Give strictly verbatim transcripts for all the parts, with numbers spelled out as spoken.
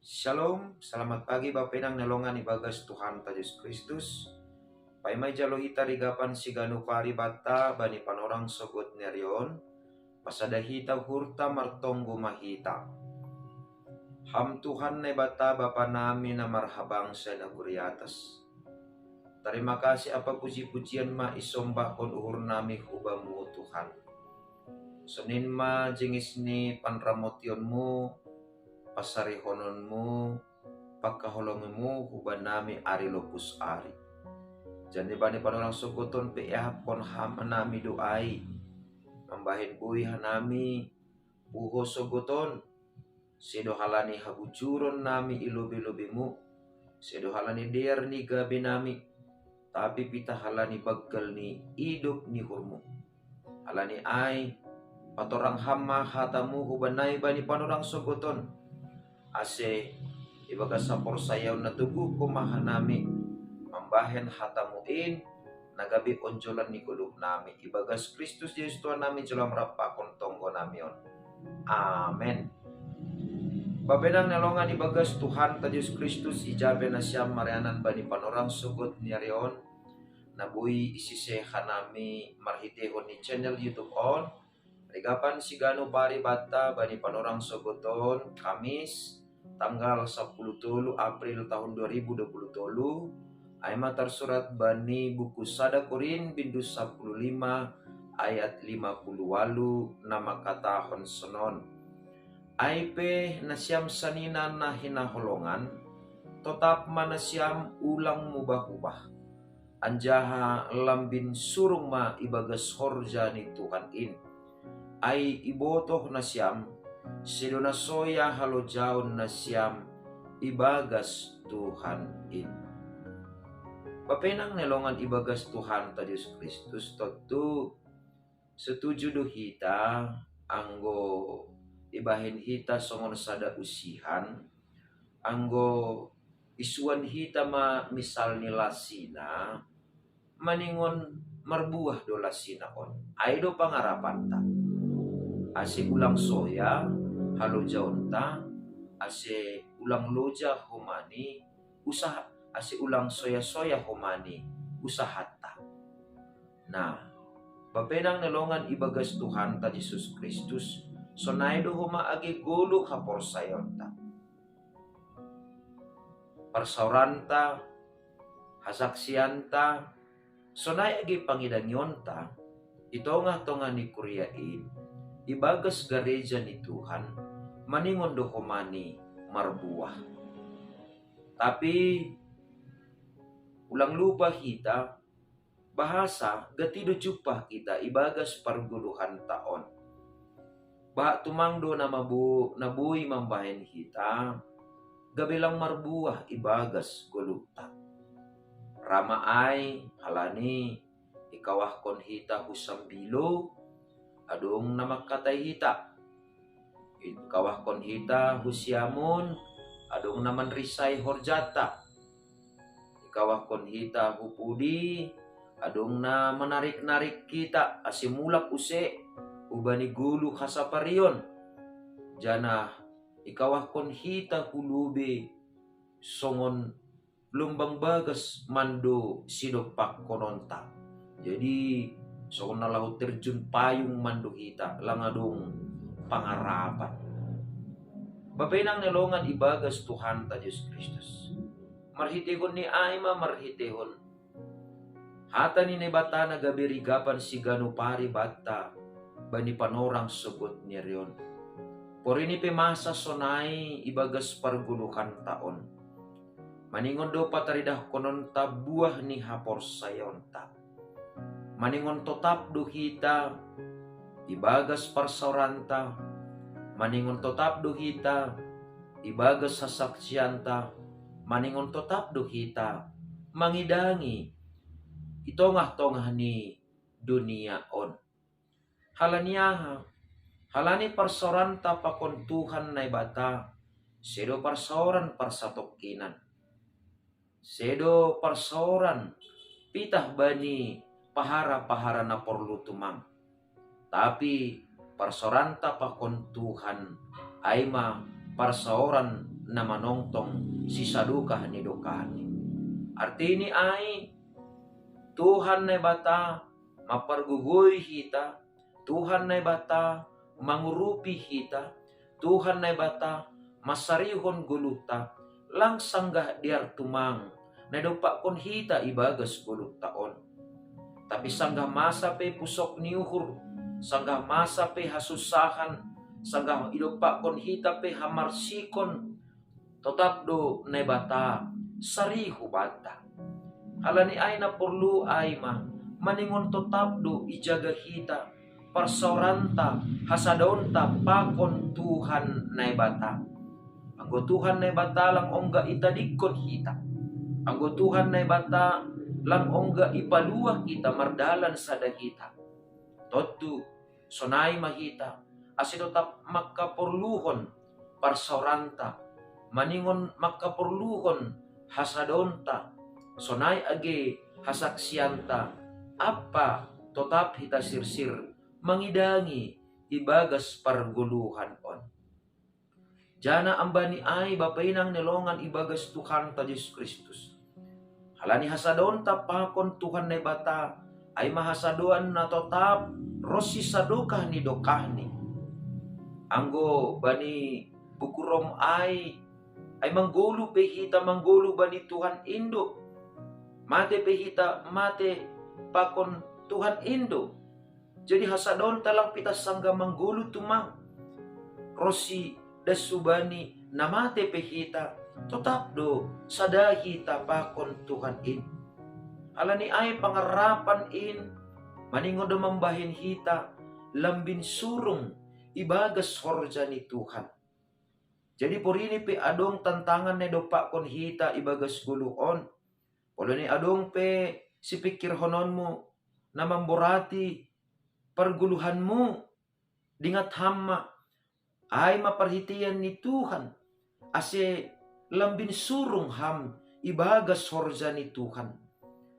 Shalom, selamat pagi Bapenang nelongan ibagas Tuhan ta Yesus Kristus. Paimai jalo hita rigapan siganu pari bata bani panorang sogot nerion, pasada hita hurta martonggo mahita. Ham Tuhan Naibata Bapa nami na marhabangsa na guriatas. Terima kasih apa puji-pujian ma isombahkon uhur nami hubamu Tuhan. Sonin ma jengis ni panramotionmu, pasarihononmu, pakaholongimu hubanami ari lopus ari. Jani bani panorang sogoton pe ehapkon ham nami doai. Mambahen bui hanami, puho sogoton, sedo halani habujuron nami ilobe-lobemu, sedo halani dear ni gabe nami, tapi pita halani baggal ni idop ni hurmu. Halani ai, patorang ham ma hatamu hubanai bani panorang sogoton. Ase, ibagas saporsayaon na tuguh ko ma hanami, mambahen hatamu in, na gabe onjolan ni goluh nami. Ibagas Kristus Yesus Tuhan nami jolam rampakon tonggo nami on. Amen. Bapenang nelongan ibagas Tuhan ta Yesus Kristus ijabe nasiam marianan bani panorang sogot nerion, na bui isise hanami marhitehon ni channel YouTube on, rigapan siganu pari bata bani panorang sogoton, Kamis, tanggal sapuluh tolu April tahun dua ribu dua puluh tolu, ai ma tarsurat bani buku sada Korin bindu sapuluh lima ayat lima puluh walu na mangkatahon sonon. Ai pe nasiam sanina na hinaholongan, totap ma nasiam ulang mubah-ubah. Anjaha lambin surung ma ibagas horja ni Tuhan in. Ai ibotoh nasiam, sedo na soya halojaon nasiam ibagas Tuhan in. Bapenang nelongan ibagas Tuhan ta Yesus Kristus, tontu setuju do hita, anggo ibahen hita songon sada usihan, anggo isuan hita ma misal ni lasina, maningon marbuah do lasina on. Ai do pangarapanta. Ase ulang soya halojaonta, ase ulang loja homani usaha, ase ulang soya-soya homani usahanta. Nah, bapenang nelongan ibagas Tuhan ta Yesus Kristus, sonai do homa age goluh haporsayaonta. Parsaoranta, hasaksianta, sonai age pangidangionta i tongah-tongah ni kuria in, ibagas gareja ni Tuhan, maningon do homani marbuah. Tapi ulang lupa hita, bahasa gati do jumpah hita ibagas pargoluhanta on. Bahat tumang do na mabu-, na boi mambahen hita, gabe lang marbuah ibagas goluhta. Ra ma ai, halani ikawahkon hita hu sambilo, adong na mangkatai hita. Ikawahkon hita hu siamun, adong na manrisai horjanta. Ikawahkon hita hu pudi, adong na manarik-narik hita ase mulak use hubani goluh hasaparion. Janah ikawahkon hita hu lobei songon lombang bagas mando sidompakkononta. Jadi, songon na laho terjun payung mando hita, lang adong pangarapan. Bapenang nelongan ibagas Tuhanta Jesus Kristus. Marhitehon ni ai ma marhitehon hata ni Naibata na gabe rigapan siganup ari banta bani panorang sogot ni ari on. Porini pe masa sonai ibagas pargoluhanta on. Maningon do pataridahkononta buah ni haporsayaonta. Maningon totap do hita ibagas parsaoranta, maningon totap do hita ibagas hasaksianta, maningon totap do hita mangidangi i tongah-tongah ni dunia on. Halani aha? Halani parsaoranta pakon Tuhan Naibata, sedo parsaoran parsatongkinan. Sedo parsaoran pitah bani pahara-pahara na porlu tumang. Tapi parsaoranta pakon Tuhan, ai ma parsaoran na manongtong sisadokah ni dokahni. Artini ai, Tuhan Naibata mapargogoi hita, Tuhan Naibata mangurupi hita, Tuhan Naibata masarihon goluhta, lang sanggah dear tumang na idompakkon hita ibagas goluhta on. Tapi sanggah masa pe pusok ni uhur, sanggah masa pe hasussahan, sanggah idompakkon hita pe hamarsikon, totap do Naibata sarihu banta. Halani ai na porlu ai ma, maningon totap do ijaga hita parsaoranta, hasadaonta pakon Tuhan Naibata. Anggo Tuhan Naibata lang ongga itadingkon hita. Anggo Tuhan Naibata lang ongga ipaluah hita mardalan sada hita. Tontu, sonai ma hita, ase totap mangkaporluhon parsaoranta, maningon mangkaporluhon hasadaonta, sonai age hasaksianta, ampa totap hita sirsir mangidangi ibagas pargoluhan on. Jana ambani ai, bapa inang ni longan ibagas Tuhanta Jesus Kristus, halani hasadaonta pakon Tuhan Naibata, ai ma hasadoan na totap ronsi sadokah ni dokahni. Anggo bani buku Rom ai, ai manggoluh pe hita manggoluh bani Tuhan in do. Mate pe hita mate pakon Tuhan in do. Jadi hasadaonta lang pita sanggah manggoluh tumang. Ronsi das hubani na mate pe hita, totap do sada hita pakon Tuhan in. Halani ai pangarapan in maningon do mambahen hita lambin surung ibagas horja ni Tuhan. Jadi porini pe adong tantangan na idompakkon hita ibagas goluh on, porini adong pe sipingkirhononmu na mamborati pargoluhanmu, dingat ham ma, ai ma parhitean ni Tuhan, ase lambin surung ham ibagas horja ni Tuhan.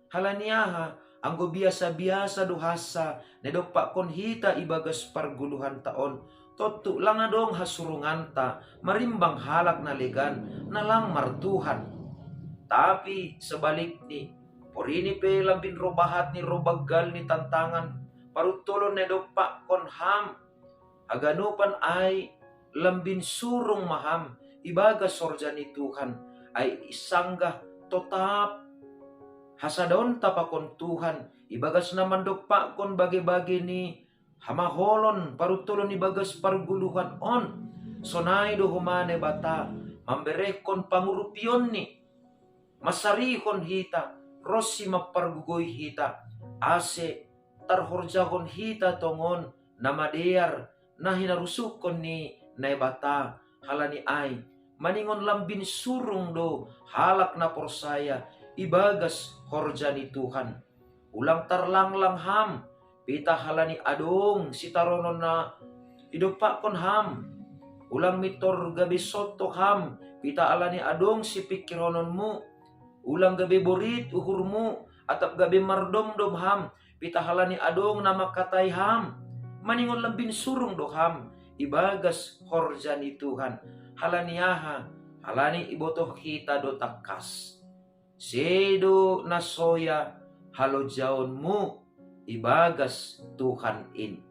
Halani aha? Anggo biasa-biasa do hansa na idompakkon hita ibagas pargoluhanta on, tontu lang adong hasurunganta marimbang halak na legan na lang martuhan. Tapi sebalikni, porini pe lambin ro bahat ni ro banggal ni tantangan paruntolon na idompakkon ham, haganupan ai lambin surung ma ham ibagas horja ni Tuhan, ai sanggah totap hasadaonta pakon Tuhan ibagas na mandompakkon bage-bage ni hamaolon paruntolon ibagas pargoluhan on, sonai do homa Naibata mamberehon pangurupionNi, mansarihon hita, ronsi mampargogoi hita, ase tarhorjahon hita tongon na madear na hinarusukkon ni Naibata. Halani ai, maningon lambin surung do halak na porsaya ibagas horja ni Tuhan. Ulang tarlanglang ham, pita halani adong sitaronon na idompakkon ham. Ulang mintor gabe sonto ham, pita halani adong sipingkirhononmu. Ulang gabe borit uhurmu, atap gabe mardomdom ham, pita halani adong na mangkatai ham. Maningon lambin surung do ham ibagas horja ni Tuhan. Halani aha? Halani ibotoh hita do tangkas, sedo na soya halojaonmu ibagas Tuhan in.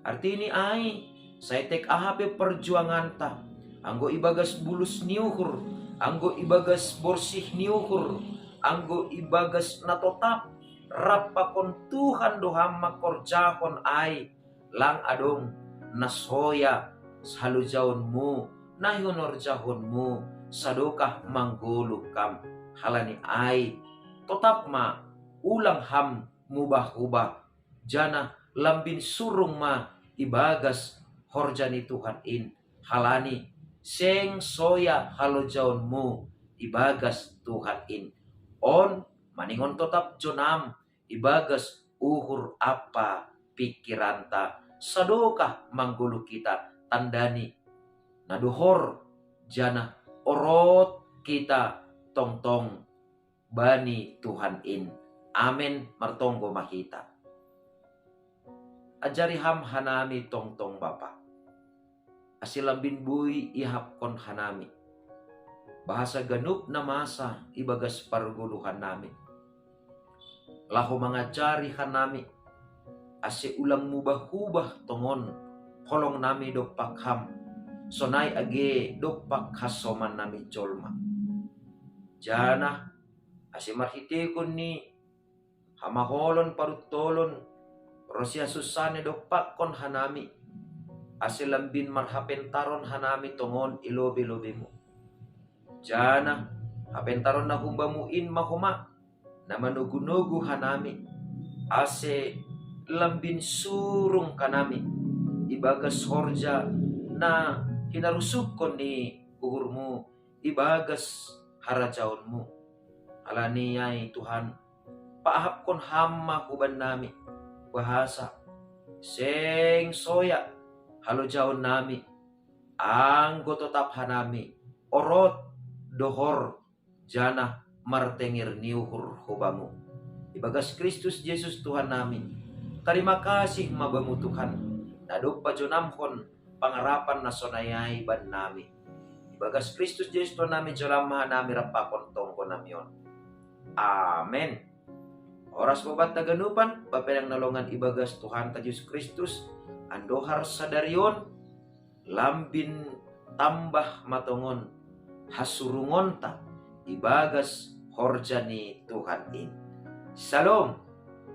Artini ai, sai tek aha pe parjuanganta, anggo ibagas bulus ni uhur, anggo ibagas borsih ni uhur, anggo ibagas na totap rap pakon Tuhan do ham mangkorjahon ai, lang adong na soya halojaonmu na hinorjahonmu sadokah manggoluh kam. Halani ai, totap ma, ulang ham mubah-ubah, janah lambin surung ma ibagas horja ni Tuhan in, halani seng soya halojaonmu ibagas Tuhan in. On maningon totap jonam ibagas uhur ampa pingkiranta sadokah manggoluh hita, tandani na dohor janah orot hita tongtong bani Tuhan in. Amen. Martonggo ma hita. Ajari ham hanami tongtong Bapa, ase lambin boi iahapkon hanami. bahasa ganup na masa ibagas pargoluhan nami. Laho mangajari hanami, ase ulang mubah-ubah tongon holong nami dompak Ham, sonai age dompak hasoman nami jolma. Janah ase marhiteihon ni hamaholon paruntolon ronsi hasunsahna dompakkon hanami, ase lambin marhapentaron hanami tongon i lobei-lobeiMu. Janah hapentaron na humbaMu in ma homa, na manogu-nogu hanami, ase lambin surung hanami ibagas horja na hinarusungkon ni uhurMu ibagas harajaonMu. Alani ai Tuhan, paahapkon Ham ma hubannami, bahasa seng soya halojaon nami, anggo totap hanami orot, dohor, janah martenger ni uhur hu Bamu. Ibagas Kristus Jesus Tuhan nami. Tarima kasih ma Bamu Tuhan, na dob pajonamhon pangarapan na sonai ai bannami. Ibagas Kristus Jesus Tuhan nami, jolma hanami rap pakon tonggo nami on. Amen. Horas ma banta haganupan, bapa inang na longan ibagas Tuhanta Jesus Kristus, andohar sadari on lambin tambah ma tongon hasurungonta ibagas horja ni Tuhan in. Shalom.